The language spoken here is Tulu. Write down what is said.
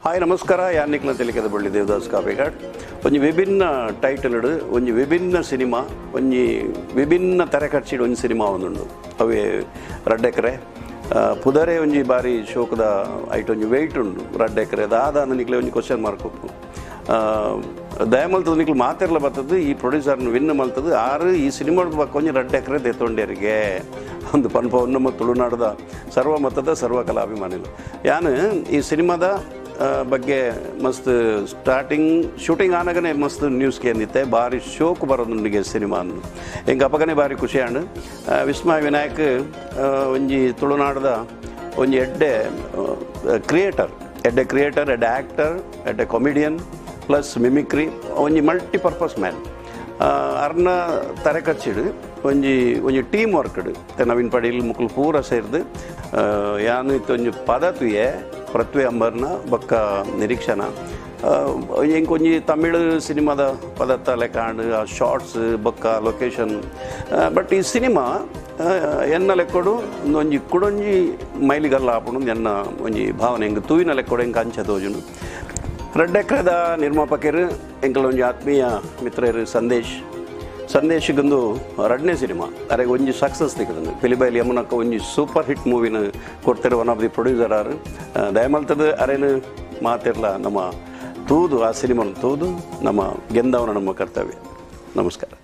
ಹಾಯ್ ನಮಸ್ಕಾರ. ಯಾನಿಕ್ಲ ತೆಲಿಕೆದ ಬಳ್ಳಿ ದೇವದಾಸ್ ಕಾಪಿಕಾಡ್. ಒಂಜಿ ವಿಭಿನ್ನ ಟೈಟಲ್ಡ್ ಒಂಜಿ ವಿಭಿನ್ನ ಸಿನಿಮಾ, ಒಂಜಿ ವಿಭಿನ್ನ ತರೆ ಖರ್ಚಿಡ್ ಒಂಜಿ ಸಿನಿಮಾ ಒಂದುಂಡು. ಅವೇ ರಡ್ಡೆಕರೆ ಪುದರೆ ಒಂಜಿ ಬಾರಿ ಶೋಕದ ಐಟ್ ಒಂಜಿ ವೆಯ್ಟ್ ಉಂಡು. ರಡ್ಡೆಕರೆ ದಾದ ನಿಕ್ಲೆ ಒಂಜಿ ಕ್ವಶನ್ ಮಾರ್ಕ್ ಉಪ್ಪು. ದಯಮಲ್ತದ ನಿಕ್ಲು ಮಾತೆರ್ಲ ಬರ್ತದೆ ಈ ಪ್ರೊಡ್ಯೂಸರ್ನ ವಿನ್ ಮಲ್ತದ ಆರು ಈ ಸಿನಿಮಾ ಬಕ್ಕ ಒಂಜಿ ರಡ್ಡೆಕರೆ ದೇತೊಂಡೇರಿಗೆ ಒಂದು ಪನ್ಪ ನಮ್ಮ ತುಳುನಾಡದ ಸರ್ವ ಮತದ ಸರ್ವ ಕಲಾಭಿಮಾನಿಲು. ಯಾನು ಈ ಸಿನಿಮಾದ ಬಗ್ಗೆ ಮಸ್ತ್ ಸ್ಟಾರ್ಟಿಂಗ್ ಶೂಟಿಂಗ್ ಆನಾಗನೇ ಮಸ್ತ್ ನ್ಯೂಸ್ ಕೇಂದಿತ್ತೆ. ಭಾರಿ ಶೋಕ್ ಬರೋದುಂಡಿಗೆ ಸಿನಿಮಾ ಎಂಕ್ ಅಪಗನೇ ಭಾರಿ ಖುಷಿ ಆಂಡ್. ವಿಸ್ಮಯ ವಿನಾಯಕ್ ಒಂಜಿ ತುಳುನಾಡದ ಒಂಜಿ ಎಡ್ಡೆ ಕ್ರಿಯೇಟರ್, ಎಡ್ಡೆ ಕ್ರಿಯೇಟರ್, ಎಡ್ಡೆ ಆ್ಯಕ್ಟರ್, ಎಡ್ಡೆ ಕಾಮಿಡಿಯನ್ ಪ್ಲಸ್ ಮಿಮಿಕ್ರಿ, ಒಂಜಿ ಮಲ್ಟಿಪರ್ಪಸ್ ಮ್ಯಾನ್. ಅರ್ನ ತರೆ ಖರ್ಚಿಡು ಒಂಜಿ ಒಂಜಿ ಟೀಮ್ ವರ್ಕ್ಡ್ ನವೀನ್ ಪಡೀಲ್ ಮುಕುಲು ಪೂರ ಸೇರ್ದು ಯಾನು ಇತ್ತು ಒಂಜಿ ಪದ ತುಯೆ ಪೃಥ್ವಿ ಅಂಬರ್ನ ಬೊಕ್ಕ ನಿರೀಕ್ಷಣ ಎಂಕ್ ಒಂಜಿ ತಮಿಳು ಸಿನಿಮಾದ ಪದತ್ತ ಲೆಕ್ಕಾಂಡ್ ಆ ಶಾರ್ಟ್ಸ್ ಬೊಕ್ಕ ಲೊಕೇಶನ್. ಬಟ್ ಈ ಸಿನಿಮಾ ಎನ್ನ ಲೆಕ್ಕೊಡು ಒಂಜಿ ಕುಡೊಂಜಿ ಮೈಲಿಗಲ್ಲ ಆಪುಂಡು ಎನ್ನ ಒಂಜಿ ಭಾವನೆ. ಎಂಕ್ ತೂವಿನ ಲೆಕ್ಕೊಡು ಎಂಕ್ ಅಂಚ ತೋಜುಂಡು. ರಡ್ಡೆಕ್ರದ ನಿರ್ಮಾಪಕರು ಎಂಕಲ ಒಂಜಿ ಆತ್ಮೀಯ ಮಿತ್ರರು ಸಂದೇಶ್. ಸಂದೇಶಿಗೊಂದು ರಡ್ನೇ ಸಿನಿಮಾ ಅರೆಗೆ ಒಂಜಿ ಸಕ್ಸಸ್ ತಿಕ್ಕದಂದು. ಪಿಲಿಬೈಲ್ ಯಮುನಕ್ಕ ಒಂಜಿ ಸೂಪರ್ ಹಿಟ್ ಮೂವಿನ ಕೊಡ್ತಾರೆ. ಒನ್ ಆಫ್ the producer ಆರು ದಯಮಲ್ತದ ಅರೇನು ಮಾತಿರ್ಲ ನಮ್ಮ ತೂದು ಆ ಸಿನಿಮಾನ ತೂದು ನಮ್ಮ ಗೆಂದವನ ನಮ್ಮ ಕರ್ತವ್ಯ. ನಮಸ್ಕಾರ.